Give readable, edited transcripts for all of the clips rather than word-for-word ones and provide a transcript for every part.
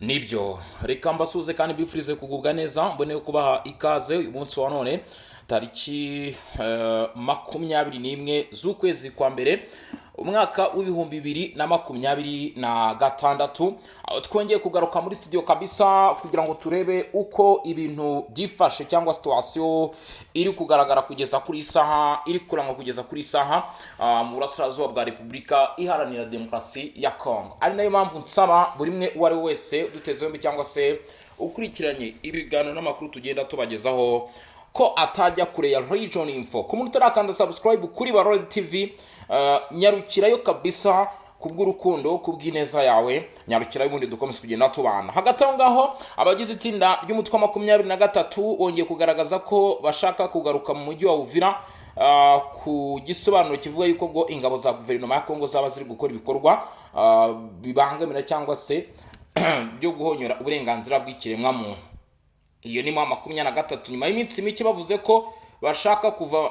Nibyo, reka mbasuhuze kandi mbifurize kugubwa neza, mbone kubaha ikaze uyu munsi wa none, tariki 21 z'ukwezi kwa mbere, umwaka w'2026, aho twongeye kugaruka muri studio kabisa kugira ngo turebe uko ibintu byifashe cyangwa situation iri kugaragara kugeza kuri isaha, iri kurangwa kugeza kuri isaha mu burasirazuba bwa Repubulika Iharanira Demokarasi ya Congo. Ari nayo mpamvu nsaba buri umwe uwo ari we wese duteze yombi cyangwa se ukurikiranye ibiganiro n'amakuru tugenda tubagezaho ko atajya kure ya Region Info. Ku muntu utarakanda subscribe kuri Barore TV, nyarukirayo kabisa kubw'urukundo, kubw'ineza yawe, nyarukirayo, ubundi dukomeze kugenda tubana. Hagati aho ngaho, abagize itsinda ry'umutwe wa 23 bongeye kugaragaza ko bashaka kugaruka mu mujyi wa Uvira, ku gisobanuro kivuga yuko ngo ingabo za guverinoma ya Kongo zaba ziri gukora ibikorwa bibangamira cyangwa se byo guhonyora uburenganzira bw'ikiremwamuntu. Iyo ni 23. Nyuma y'iminsi mike bavuze ko bashaka kuva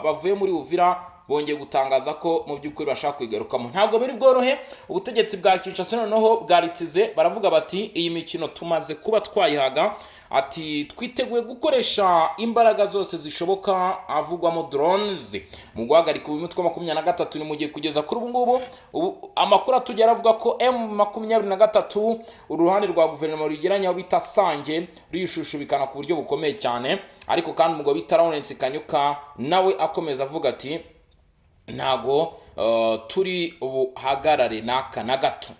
bavuye muri Uvira, bongeye gutangaza ko mu by'ukuri bashaka kuyigarukamo. Ntabwo biri bworohe. Ubutegetsi bwa Kinshasa noneho bwaritsize, baravuga bati: "Iyi mikino tumaze kuba twayihaga." Ati: "Twiteguye gukoresha imbaraga zose zishoboka, avugwamo drones, mu guhagarika uyu mutwe wa 23." Ni mu gihe kugeza kuri ubu ngubu, ubu amakuru atugera avuga ko M23, uruhande rwa guverinoma rugeranye aho bita Sange, ruyishushubikana ku buryo bukomeye cyane. Ariko kandi umugabo bita Lawrence Kanyuka nawe akomeza avuga ati: "Ntago turi buhagarare n'aka na gato."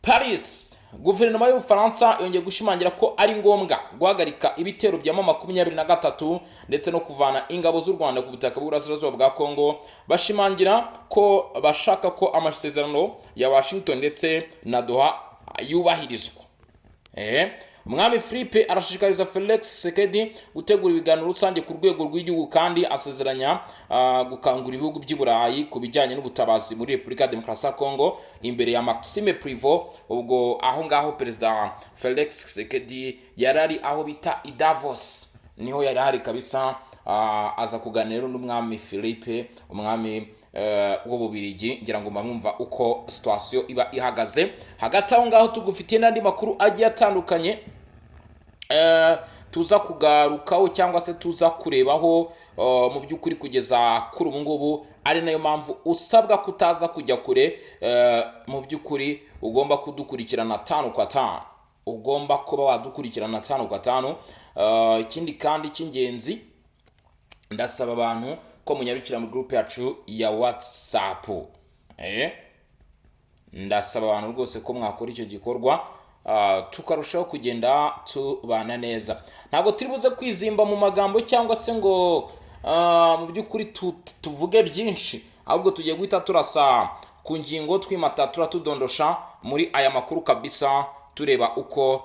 Paris, guverinoma y'Ubufaransa yongeye gushimangira ko ari ngombwa guhagarika ibitero bya 23 ndetse no kuvana ingabo z'u Rwanda ku butaka bw'uburasirazuba bwa Congo. Bashimangira ko bashaka ko amasezerano ya Washington ndetse na Doha yubahirizwa. Umwami Philippe arashishikariza Felix Tshisekedi gutegura ibiganiro rusange ku rwego rw'igihugu, kandi asezeranya gukangurira ibihugu by'i Burayi ku bijyanye n'ubutabazi muri Repubulika ya Demokarasi ya Congo imbere ya Maxime Prevot. Ubwo aho ngaho Perezida Felix Tshisekedi yari ari aho bita i Davos, niho yari hari kabisa, aza kuganira n'umwami Philippe, umwami w'Ububirigi. Ngira ngo mwumva uko situation iba ihagaze. Hagati aho ngaho tugufitiye n'andi makuru agiye atandukanye tuza kugarukaho cyangwa se tuza kurebaho mu by'ukuri kugeza kuri ubu ngubu, ari nayo mpamvu usabwa kutaza kujya kure. Mu by'ukuri ugomba kudukurikirana tanu kwa tanu, ugomba kuba wadukurikirana tanu kwa tanu. Ikindi kandi cy'ingenzi, ndasaba abantu ko munyarukira mu group yacu ya WhatsApp. Ndasaba abantu rwose ko mwakora icyo gikorwa, tukarushaho kugenda tubana neza. Ntabwo turi buze kwizimba mu magambo cyangwa se ngo mu by'ukuri tuvuge byinshi, ahubwo tugiye guhita turasa ku ngingo, twimata turadondosha muri aya makuru kabisa, tureba uko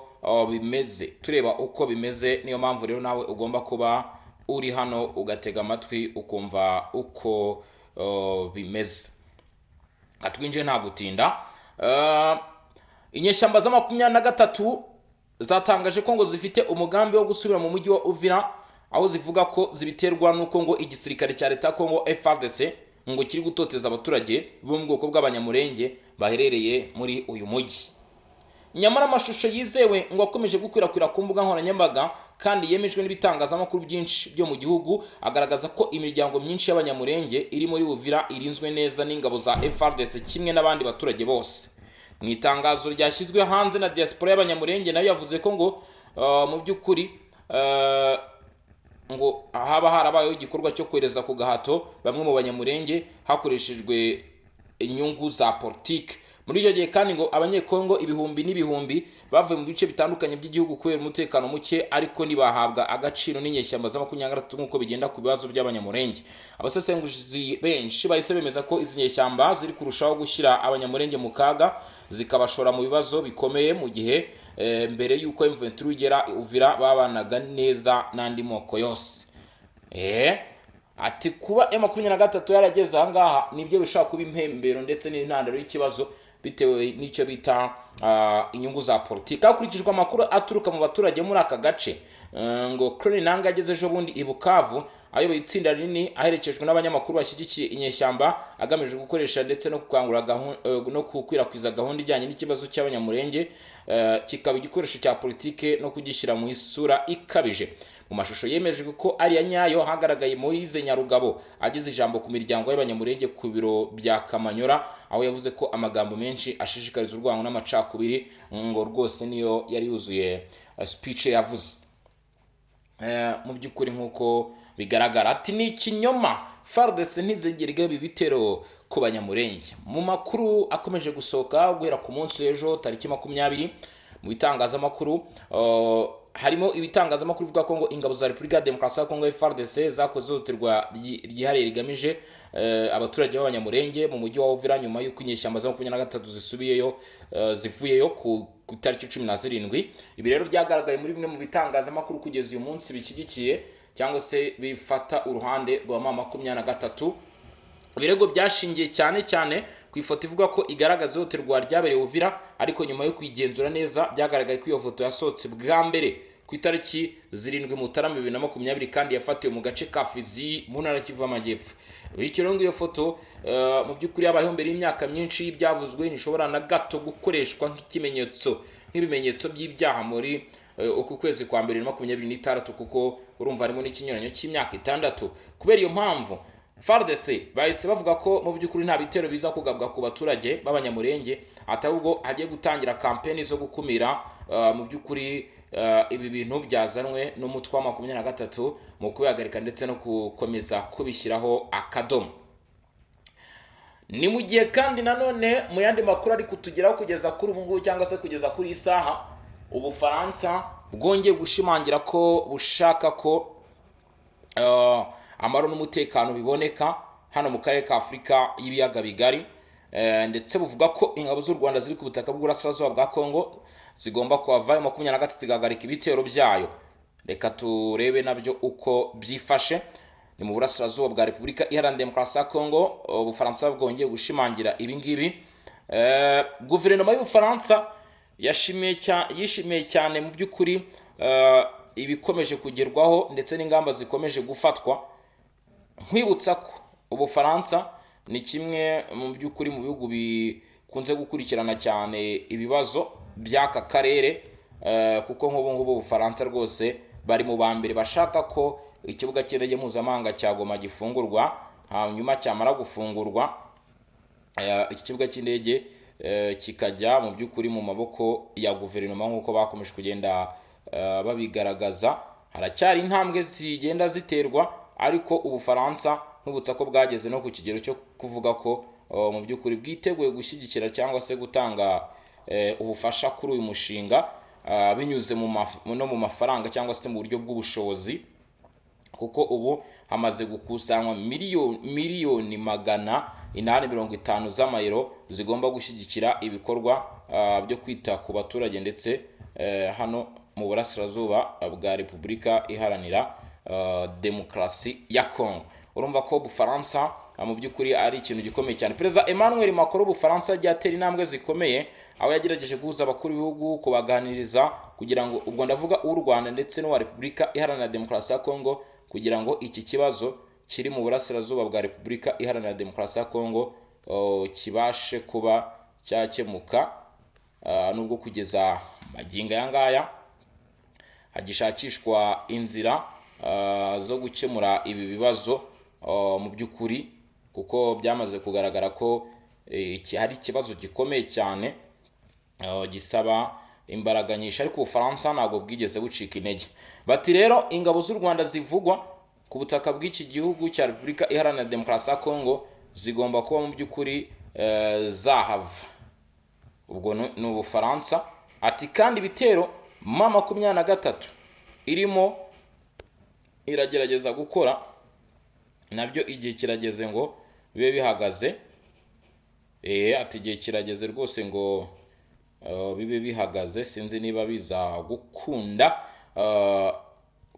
bimeze, tureba uko bimeze. Niyo mpamvu rero nawe ugomba kuba uri hano, ugatega amatwi, ukumva uko bimeze. Twinjiye nta gutinda. Inyeshyamba za 23 zatangaje ko ngo zifite umugambi wo gusubira mu mujyi wa Uvira, aho zivuga ko zibiterwa n'uko ngo igisirikare cya leta ya Congo FARDC ngo kiri gutoteza abaturage bo mu bwoko bw'Abanyamurenge baherereye muri uyu mujyi. Nyamara amashusho yizewe ngo akomeje gukwirakwira ku mbuga nkoranyambaga kandi yemejwe n'ibitangazamakuru byinshi byo mu gihugu agaragaza ko imiryango myinshi y'Abanyamurenge iri muri Uvira irinzwe neza n'ingabo za FARDC kimwe n'abandi baturage bose. Mu itangazo ryashyizwe hanze na diaspora y'Abanyamurenge, nayo yavuze ko ngo mu by'ukuri ngo haba harabayeho igikorwa cyo kohereza ku gahato bamwe mu Banyamurenge hakoreshejwe inyungu za politiki. Muri icyo gihe kandi ngo Abanyekongo ibihumbi n'ibihumbi bavuye mu bice bitandukanye by'igihugu kubera umutekano muke, ariko ntibahabwa agaciro n'inyeshyamba za 23 nk'uko bigenda ku bibazo by'Abanyamurenge. Abasesenguzi benshi bahise bemeza ko izi nyeshyamba ziri kurushaho gushyira Abanyamurenge mu kaga, zikabashora mu bibazo bikomeye, mu gihe mbere y'uko M23 igera Uvira babanaga neza n'andi moko yose. Ati kuba M23 yarageze aha ngaha nibyo bishobora kuba impembero ndetse n'intandaro y'ikibazo, bitewe n'icyo bita inyungu za politiki. Hakurikijwe amakuru aturuka mu baturage muri aka gace, ngo Corneille Nangaa ageze ejo bundi i Bukavu ayoboye itsinda rinini, aherekejwe n'abanyamakuru bashyigikiye inyeshyamba, agamije gukoresha ndetse no gukangura no gukwirakwiza gahunda ijyanye n'ikibazo cy'Abanyamurenge, kikaba igikoresho cya politike no kugishyira mu isura ikabije. Mu mashusho yemejwe ko ari iya nyayo, hagaragaye Moise Nyarugabo ageze ijambo ku miryango y'Abanyamurenge ku biro bya Kamanyora, aho yavuze ko amagambo menshi ashishikariza urwango n'amacakubiri, ngo rwose niyo yari yuzuye speech yavuze. Mu by'ukuri nk'uko bigaragara, ati ni ikinyoma, FARDC ntizigera igaba ibitero ku Banyamurenge. Mu makuru akomeje gusohoka guhera ku munsi w'ejo tariki 20 mu bitangazamakuru, harimo ibitangazamakuru bivuga ko ngo ingabo za Repubulika ya Demokarasi ya Kongo, FARDC, zakoze ihohoterwa ryihariye rigamije abaturage b'Abanyamurenge mu mujyi wa Uvira, nyuma y'uko inyeshyamba za 23 zisubiyeyo, zivuyeyo ku itariki 17. Ibi rero byagaragaye muri bimwe mu bitangazamakuru kugeza uyu munsi bishyigikiye cyangwa se bifata uruhande rwa M23. Ibirego byashingiye cyane cyane ku ifoto ivuga ko igaragaza ihohoterwa ryabereye Uvira, ariko nyuma yo kuyigenzura neza byagaragaye ko iyo foto yasohotse bwa mbere ku itariki 7 Mutarama 2020, kandi yafatiwe mu gace ka Fizi mu ntara Kivu y'Amajyepfo. Bityo rero ngo iyo foto mu by'ukuri yabayeho mbere y'imyaka myinshi y'ibyavuzwe, ntishobora na gato gukoreshwa nk'ikimenyetso, nk'ibimenyetso by'ibyaha muri uku kwezi kwa mbere 2026, kuko urumva harimo n'ikinyuranyo cy'imyaka 6. Kubera iyo mpamvu, FARDC bahise bavuga ko mu by'ukuri nta bitero biza kugabwa ku baturage b'Abanyamurenge, ahubwo hagiye gutangira kampeni zo gukumira mu by'ukuri ibi bintu byazanwe n'umutwe wa 23 mu kubihagarika ndetse no gukomeza kubishyiraho akadomo. Ni mu gihe kandi nanone mu yandi makuru ari kutugeraho kugeza kuri ubu ngubu cyangwa se kugeza kuri iyi saha, Ubufaransa bwongeye gushimangira ko bushaka ko amahoro n'umutekano biboneka hano mu karere ka Afurika y'Ibiyaga Bigari, ndetse buvuga ko ingabo z'u Rwanda ziri ku butaka bw'uburasirazuba bwa Kongo zigomba kuhava, 23 zigahagarika ibitero byayo. Reka turebe nabyo uko byifashe. Ni mu burasirazuba bwa Repubulika Iharanira Demokarasi ya Kongo Ubufaransa bwongeye gushimangira ibi ngibi. Guverinoma y'Ubufaransa yishimiye cyane mu by'ukuri ibikomeje kugerwaho ndetse n'ingamba zikomeje gufatwa. Nkwibutsa ko Ubufaransa ni kimwe mu by'ukuri mu bihugu bikunze gukurikirana cyane ibibazo by'aka karere, kuko nk'ubu ngubu Ubufaransa rwose bari mu ba mbere bashaka ko ikibuga cy'indege mpuzamahanga cya Goma gifungurwa, hanyuma cyamara gufungurwa, iki kibuga cy'indege kikajya mu by'ukuri mu maboko ya guverinoma nk'uko bakomeje kugenda babigaragaza. Haracyari intambwe zigenda ziterwa, ariko Ubufaransa nkubutsa ko bwageze no ku kigero cyo kuvuga ko mu by'ukuri bwiteguye gushyigikira cyangwa se gutanga ubufasha kuri uyu mushinga, binyuze no mu mafaranga cyangwa se mu buryo bw'ubushobozi, kuko ubu hamaze gukusanywa 850 miliyoni z'amayero zigomba gushyigikira ibikorwa byo kwita ku baturage ndetse hano mu burasirazuba bwa Repubulika Iharanira Demokarasi ya Kongo. Urumva ko Ubufaransa mu by'ukuri ari ikintu gikomeye cyane. Perezida Emmanuel Macron w'Ubufaransa yagiye atera intambwe zikomeye, aho yagerageje guhuza abakuru b'ibihugu, kubaganiriza kugira ngo, ubwo ndavuga uw'u Rwanda ndetse n'uwa Repubulika Iharanira Demokarasi ya Kongo, kugira ngo iki kibazo kiri mu burasirazuba bwa Repubulika Iharanira Demokarasi ya Kongo kibashe kuba cyakemuka, nubwo kugeza magingo aya ngaya hagishakishwa inzira zo gukemura ibi bibazo mu by'ukuri, kuko byamaze kugaragara ko iki hari ikibazo gikomeye cyane gisaba imbaraga nyinshi, ariko Ubufaransa ntabwo bwigeze bucika intege. Bati rero ingabo z'u Rwanda zivugwa ku butaka bw'iki gihugu cya Repubulika Iharanira Demokarasi ya Kongo zigomba kuba mu by'ukuri zahava. Ubwo ni Ubufaransa. Ati kandi ibitero M23 irimo iragerageza gukora nabyo igihe kirageze ngo bibe bihagaze. Ati igihe kirageze rwose ngo bibe bihagaze. Sinzi niba biza gukunda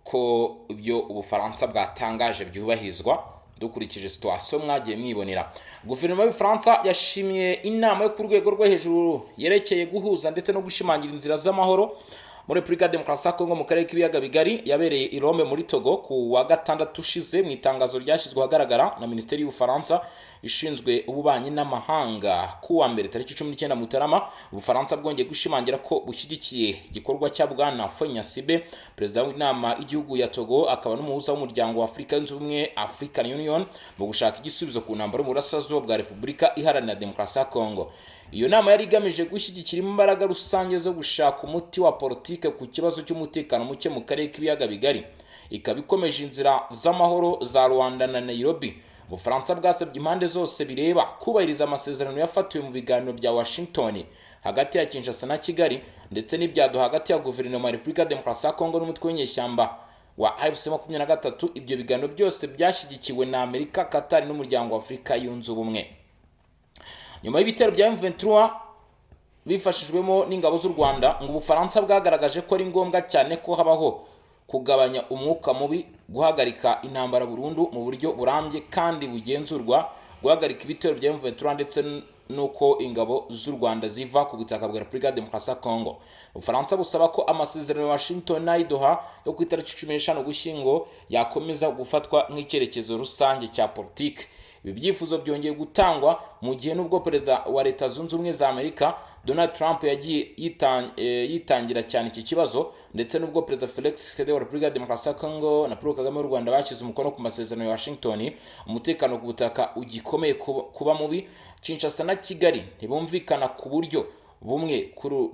ko ibyo Ubufaransa bwatangaje byubahirizwa, Dukurikije situation mwagiye mwibonera, guverinoma y'Ubufaransa yashimiye inama yo ku rwego rwo hejuru yerekeye guhuza ndetse no gushimangira inzira z'amahoro muri Repubulika ya Demokarasi ya Kongo mu karere k'Ibiyaga Bigari, yabereye i Lome muri Togo ku wa gatandatu ushize. Mu itangazo ryashyizwe ahagaragara na Minisiteri y'Ubufaransa ishinzwe ububanyi n'amahanga ku wa mbere tariki 19 Mutarama, Ubufaransa bwongeye gushimangira ko bushyigikiye igikorwa cya Bwana Faure Gnassingbé, perezida w'inama y'igihugu ya Togo akaba n'umuhuza w'Umuryango wa Afurika Yunze Ubumwe, African Union, mu gushaka igisubizo ku ntambara yo mu burasirazuba bwa Repubulika Iharanira Demokarasi ya Kongo. Iyo nama yari igamije gushyigikira imbaraga rusange zo gushaka umuti wa politike ku kibazo cy'umutekano muke mu karere k'Ibiyaga Bigari, ikaba ikomeje inzira z'amahoro za Luanda na Nairobi. Ubufaransa bwasabye impande zose bireba kubahiriza amasezerano yafatiwe mu biganiro bya Washington hagati ya Kinshasa na Kigali, ndetse n'ibya Doha hagati ya guverinoma ya Repubulika ya Demokarasi ya Kongo n'umutwe w'inyeshyamba wa AFC 23. Ibyo biganiro byose byashyigikiwe na Amerika, Qatar n'Umuryango wa Afurika Yunze Ubumwe. Nyuma y'ibitero bya M23 bifashijwemo n'ingabo z'u Rwanda, ngo Ubufaransa bwagaragaje ko ari ngombwa cyane ko habaho kugabanya umwuka mubi, guhagarika intambara burundu mu buryo burambye kandi bugenzurwa, guhagarika ibitero bya M23, ndetse n'uko ingabo z'u Rwanda ziva ku butaka bwa Repubulika ya Demokarasi ya Kongo. Ubufaransa busaba ko amasezerano ya Washington n'ay'i Doha yo ku itariki 15 Ugushyingo yakomeza gufatwa nk'icyerekezo rusange cya politiki. Ibi byifuzo byongeye gutangwa mu gihe nubwo perezida wa Leta Zunze Ubumwe za Amerika Donald Trump yagiye yitangira cyane iki kibazo, ndetse n'ubwo perezida Felix Tshisekedi wa Repubulika ya Demokarasi ya Kongo na Paul Kagame w'u Rwanda bashyize umukono ku masezerano ya Washington, umutekano ku butaka ugikomeye kuba mubi. Kinshasa na Kigali ntibumvikana ku buryo bumwe,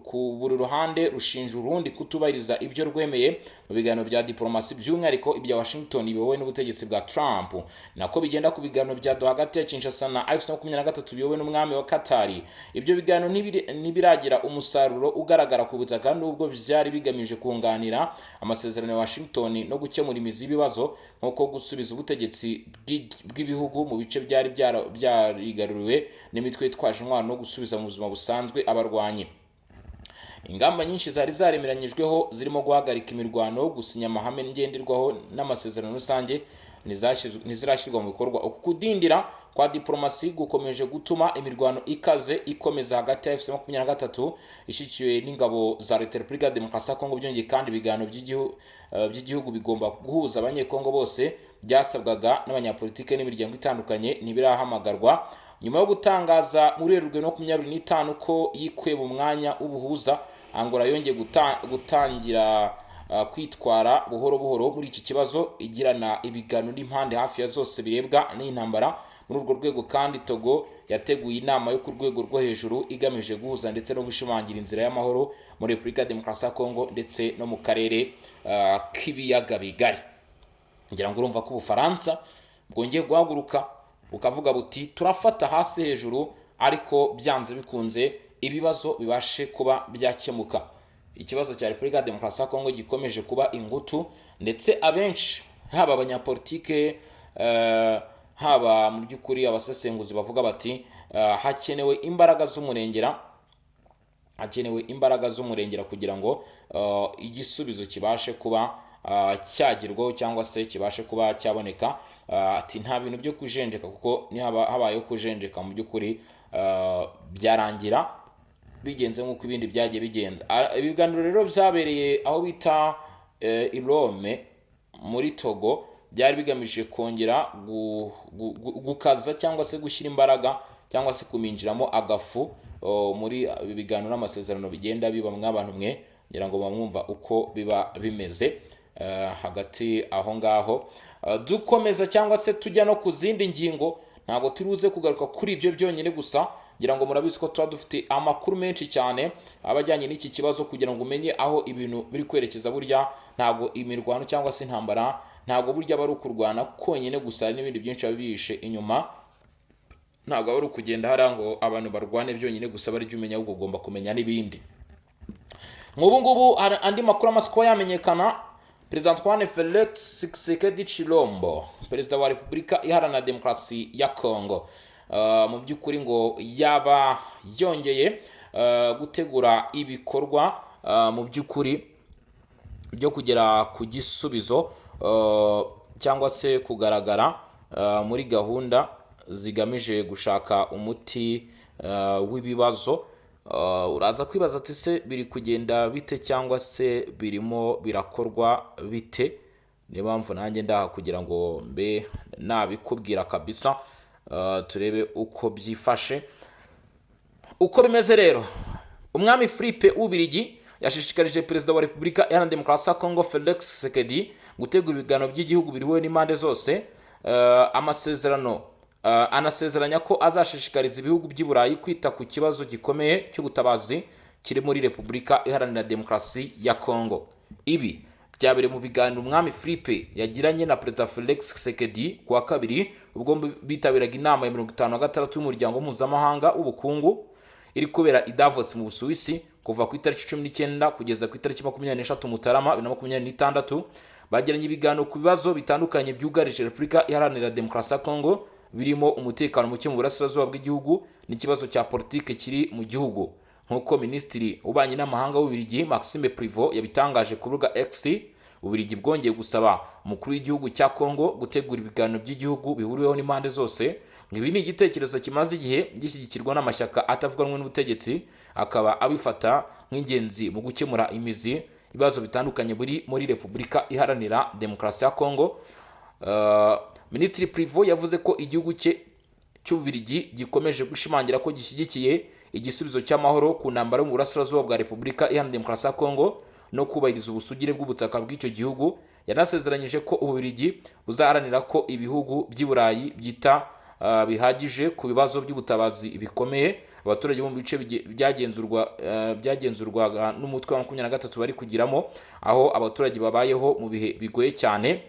ku buri ruhande rushinja urundi kutubahiriza ibyo rwemeye mu biganiro bya diplomasi, by'umwihariko ibya Washington biyobowe n'ubutegetsi bwa Trump. Nako bigenda ku biganiro bya Doha hagati ya Kinshasa na AFC 23 biyobowe n'umwami wa Qatar. Ibyo biganiro ntibiragira umusaruro ugaragara ku butaka, nubwo byari bigamije kunganira amasezerano ya Washington no gukemura imizi y'ibibazo, nk'uko gusubiza ubutegetsi bw'ibihugu mu bice byari byarigaruriwe n'imitwe yitwaje intwaro no gusubiza mu buzima busanzwe abarwanyi. Ingamba nyinshi zari zaremeranyijweho, zirimo guhagarika imirwano, gusinya amahame ngenderwaho n'amasezerano rusange, ntizirashyirwa mu bikorwa. Uku kudindira kwa diplomasi gukomeje gutuma imirwano ikaze ikomeza hagati ya AFC 23 ishyigikiwe n'ingabo za Leta ya Repubulika ya Demokarasi ya Kongo. Byongeye kandi, ibiganiro by'igihugu bigomba guhuza Abanyekongo bose byasabwaga n'abanyapolitike n'imiryango itandukanye ntibirahamagarwa. Nyuma yo gutangaza muri Werurwe 25 ko yikuye mu mwanya w'ubuhuza, Angola yongeye gutangira kwitwara buhoro buhoro muri iki kibazo, igirana ibiganiro n'impande hafi ya zose birebwa n'intambara. Muri urwo rwego kandi, Togo yateguye inama yo ku rwego rwo hejuru igamije guhuza ndetse no gushimangira inzira y'amahoro muri Repubulika ya Demokarasi ya Kongo ndetse no mu karere k'Ibiyaga Bigari. Ngira ngo urumva ko Ubufaransa bwongeye guhaguruka bukavuga buti: "Turafata hasi hejuru, ariko byanze bikunze ibibazo bibashe kuba byakemuka." Ikibazo cya Repubulika ya Demokarasi ya Kongo gikomeje kuba ingutu, ndetse abenshi, haba abanyapolitike, haba mu by'ukuri abasesenguzi, bavuga bati hakenewe imbaraga z'umurengera, hakenewe imbaraga z'umurengera kugira ngo igisubizo kibashe kuba cyagerwaho cyangwa se kibashe kuba cyaboneka. Ati nta bintu byo kujenjeka, kuko nihaba habayeho kujenjeka, mu by'ukuri byarangira bigenze nk'uko ibindi byagiye bigenda. Ibiganiro rero byabereye aho bita i Lome muri Togo byari bigamije kongera gukaza cyangwa se gushyira imbaraga cyangwa se kuminjiramo agafu muri ibi biganiro n'amasezerano bigenda biba. Mw'abantu mwe, ngira ngo bamwumva uko biba bimeze hagati aho ngaho. Dukomeza cyangwa se tujya no ku zindi ngingo, ntabwo turi buze kugaruka kuri ibyo byonyine gusa. Ngira ngo murabizi ko tuba dufite amakuru menshi cyane aba ajyanye n'iki kibazo, kugira ngo umenye aho ibintu biri kwerekeza. Burya ntabwo imirwano cyangwa se intambara, ntabwo burya aba ari ukurwana konyine gusa, hari n'ibindi byinshi biba bihishe inyuma. Ntabwo aba ari ukugenda hariya ngo abantu barwane byonyine gusa bari umenya, ahubwo ugomba kumenya n'ibindi. Nk'ubu ngubu hari andi makuru amaze kuba yamenyekana. Perezida Antoine Felix Tshisekedi Tshilombo, perezida wa Repubulika Iharanira Demokarasi ya Congo, mu by'ukuri ngo yaba yongeye gutegura ibikorwa mu by'ukuri byo kugera ku gisubizo cyangwa se kugaragara. muri gahunda zigamije gushaka umuti w'ibibazo. Uraza kwibaza ati: "Se biri kugenda bite cyangwa se birimo birakorwa bite?" Niyo mpamvu nanjye ndaha kugira ngo mbe nabikubwira kabisa, turebe uko byifashe, uko bimeze. Rero Umwami Philippe w'Ububirigi yashishikarije Perezida wa Repubulika Iharanira Demokarasi ya Kongo, Felix Tshisekedi, gutegura ibiganiro by'igihugu biriwe n'impande zose. Amasezerano anasezeranya ko azashishikariza ibihugu by'i Burayi kwita ku kibazo gikomeye cy'ubutabazi kiri muri Repubulika Iharanira Demokarasi ya Kongo. Ibi byabereye mu biganiro Umwami Philippe yagiranye na Perezida Felix Tshisekedi ku wa kabiri, ubwo bitabiraga inama ya 56 y'Umuryango Mpuzamahanga w'Ubukungu iri kubera i Davos mu Busuwisi kuva ku itariki 19 kugeza ku itariki 23 Mutarama 2026. Bagiranye ibiganiro ku bibazo bitandukanye byugarije Repubulika Iharanira Demokarasi ya Kongo, birimo umutekano muke mu burasirazuba bw'igihugu n'ikibazo cya politike kiri mu gihugu, nk'uko Minisitiri w'Ububanyi n'Amahanga w'Ububiligi, Maxime Prevot, yabitangaje ku rubuga X. Ububiligi bwongeye gusaba umukuru w'igihugu cya Kongo gutegura ibiganiro by'igihugu bihuriweho n'impande zose. Ngo ibi ni igitekerezo kimaze igihe gishyigikirwa n'amashyaka atavuga rumwe n'ubutegetsi, akaba abifata nk'ingenzi mu gukemura imizi ibibazo bitandukanye biri muri Repubulika Iharanira Demokarasi ya Kongo. Minisitiri Prevot yavuze ko igihugu cye cy'Ububiligi gikomeje gushimangira ko gishyigikiye igisubizo cy'amahoro ku ntambara yo mu burasirazuba bwa Repubulika Iharanira Demokarasi ya Kongo no kubahiriza ubusugire bw'ubutaka bw'icyo gihugu. Yanasezeranyije ko Ububiligi buzaharanira ko ibihugu by'i Burayi byita bihagije ku bibazo by'ubutabazi bikomeye abaturage bo mu bice byagenzurwaga n'umutwe wa 23 bari kugiramo, aho abaturage babayeho mu bihe bigoye cyane.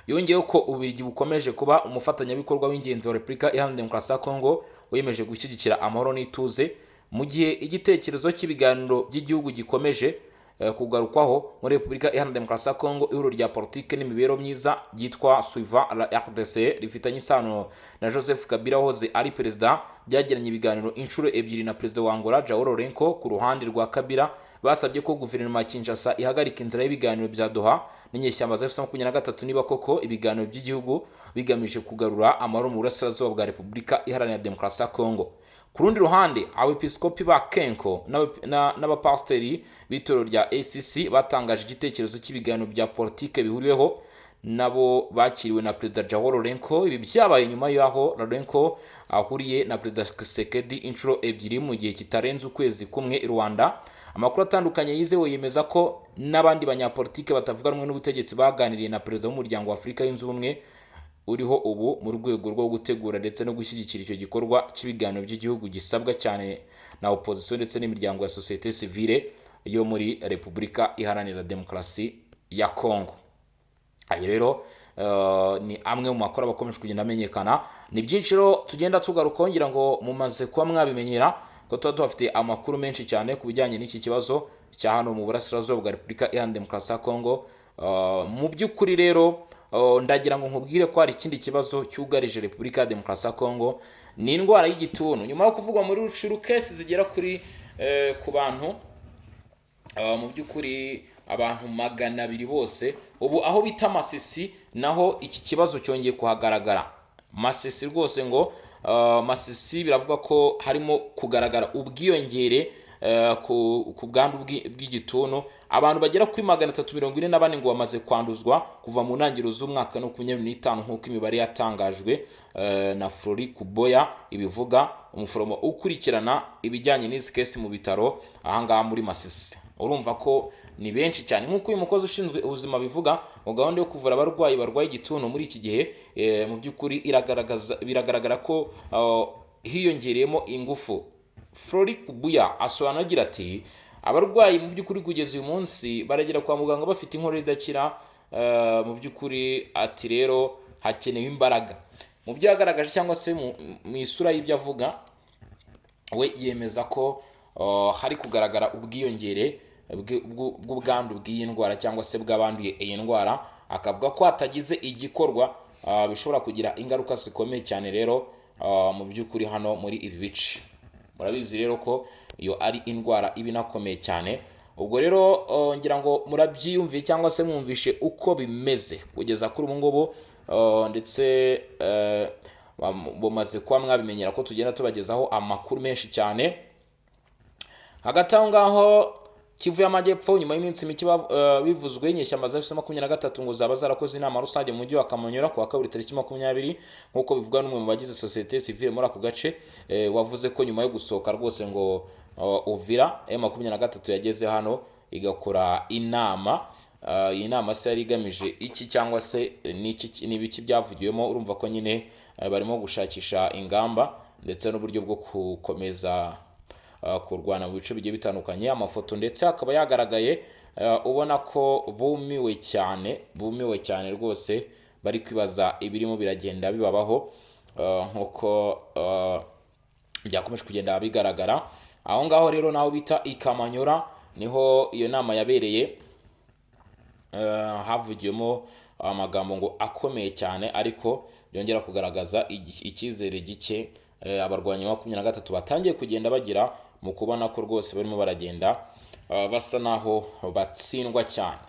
Yongeyeho ko Ububiligi bukomeje kuba umufatanyabikorwa w'ingenzi wa Repubulika Iharanira Demokarasi ya Kongo, wiyemeje gushyigikira amahoro n'ituze. Mu gihe igitekerezo cy'ibiganiro by'igihugu gikomeje kugarukwaho muri Repubulika Iharanira Demokarasi ya Kongo, ihuriro rya politiki n'imibereho myiza ryitwa Suivant la RDC, rifitanye isano na Joseph Kabila wahoze ari perezida, byagiranye ibiganiro inshuro ebyiri na Perezida wa Angola, João Lourenço. Ku ruhande rwa Kabila, basabye ko guverinoma ya Kinshasa ihagarika inzira y'ibiganiro bya Doha n'inyeshyamba za AFC 23 niba koko ibiganiro by'igihugu bigamije kugarura amahoro mu burasirazuba bwa Repubulika Iharanira Demokarasi ya Kongo. Ku rundi ruhande, Abepiskopi ba CENCO n'abapasiteri b'itorero rya ACC batangaje igitekerezo cy'ibiganiro bya politike bihuriweho, nabo bakiriwe na Perezida João Lourenço. Ibi byabaye nyuma y'aho Lourenço ahuriye na Perezida Tshisekedi inshuro ebyiri mu gihe kitarenze ukwezi kumwe i Rwanda. Amakuru atandukanye yizewe yemeza ko n'abandi banyapolitike batavuga rumwe n'ubutegetsi baganiriye na perezida w'Umuryango wa Afurika Yunze Ubumwe uriho ubu, mu rwego rwo gutegura ndetse no gushyigikira icyo gikorwa cy'ibiganiro by'igihugu gisabwa cyane na opozisiyo ndetse n'imiryango ya sosiyete sivile yo muri Repubulika Iharanira Demokarasi ya Kongo. Ayo rero ni amwe mu makuru aba akomeje kugenda amenyekana. Ni byinshi rero tugenda tugarukaho, ngira ngo mumaze kuba mwabimenyera ko tuba tuhafite amakuru menshi cyane ku bijyanye n'iki kibazo cya hano mu burasirazuba bwa Repubulika Iharanira Demokarasi ya Kongo. Mu by'ukuri rero ndagira ngo nkubwire ko hari ikindi kibazo cyugarije Repubulika ya Demokarasi ya Kongo, ni indwara y'igituntu. Nyuma yo kuvugwa muri Rutshuru case zigera kuri ku bantu mu by'ukuri abantu 200 bose, ubu aho bita Masisi naho iki kibazo cyongeye kuhagaragara. Masisi rwose ngo Masisi biravuga ko harimo kugaragara ubwiyongere ku bwandu bw'igituntu. Abantu bagera kuri 344 ngo bamaze kwanduzwa kuva mu ntangiriro z'umwaka 25, nk'uko imibare yatangajwe na Flori Kuboya ibivuga, umuforomo ukurikirana ibijyanye n'izi case mu bitaro ahangaha muri Masisi. Urumva ko ni benshi cyane. Nk'uko uyu mukozi ushinzwe ubuzima bivuga, ngo gahunda yo kuvura abarwayi barwaye igituntu muri iki gihe mu by'ukuri iragaragaza, biragaragara ko hiyongereyemo ingufu. Flori Kubuya asobanura agira ati: "Abarwayi mu by'ukuri kugeza uyu munsi baragera kwa muganga bafite inkorora idakira." Mu by'ukuri ati rero hakenewe imbaraga. Mu byo yagaragaje cyangwa se mu isura y'ibyo avuga, we yemeza ko hari kugaragara ubwiyongere bw'ubwandu bw'iyi ndwara cyangwa se bw'abanduye iyi ndwara, akavuga ko hatagize igikorwa bishobora kugira ingaruka zikomeye cyane. Rero mu by'ukuri hano muri ibi bice murabizi rero ko iyo ari indwara iba inakomeye cyane. Ubwo rero ngira ngo murabyiyumviye cyangwa se mwumvishe uko bimeze kugeza kuri ubu ngubu. ndetse bumaze kuba mwabimenyera ko tugenda tubagezaho amakuru menshi cyane. Hagati aho ngaho, Kivu y'Amajyepfo, nyuma y'iminsi mike bivuzwe, inyeshyamba za AFC 23 ngo zaba zarakoze inama rusange mu mujyi wa Kamanyola ku wa kabiri tariki 20, nk'uko bivugwa n'umwe mu bagize sosiyete sivile muri ako gace, wavuze ko nyuma yo gusohoka rwose ngo Uvira, M23 yageze hano igakora inama. Iyi nama se yari igamije iki, cyangwa se ni ibiki byavugiwemo? Urumva ko nyine barimo gushakisha ingamba ndetse n'uburyo bwo gukomeza kurwana mu bice bigiye bitandukanye. Amafoto ndetse akaba yagaragaye, ubona ko bumiwe cyane, bumiwe cyane rwose, bari kwibaza ibirimo biragenda bibabaho, nk'uko byakomeje kugenda bigaragara aho ngaho. Rero naho bita i Kamanyora niho iyo nama yabereye. Havugiwemo amagambo ngo akomeye cyane, ariko byongera kugaragaza icyizere gike abarwanyi ba 23 batangiye kugenda bagira mu kubona ko rwose barimo baragenda basa naho batsindwa cyane.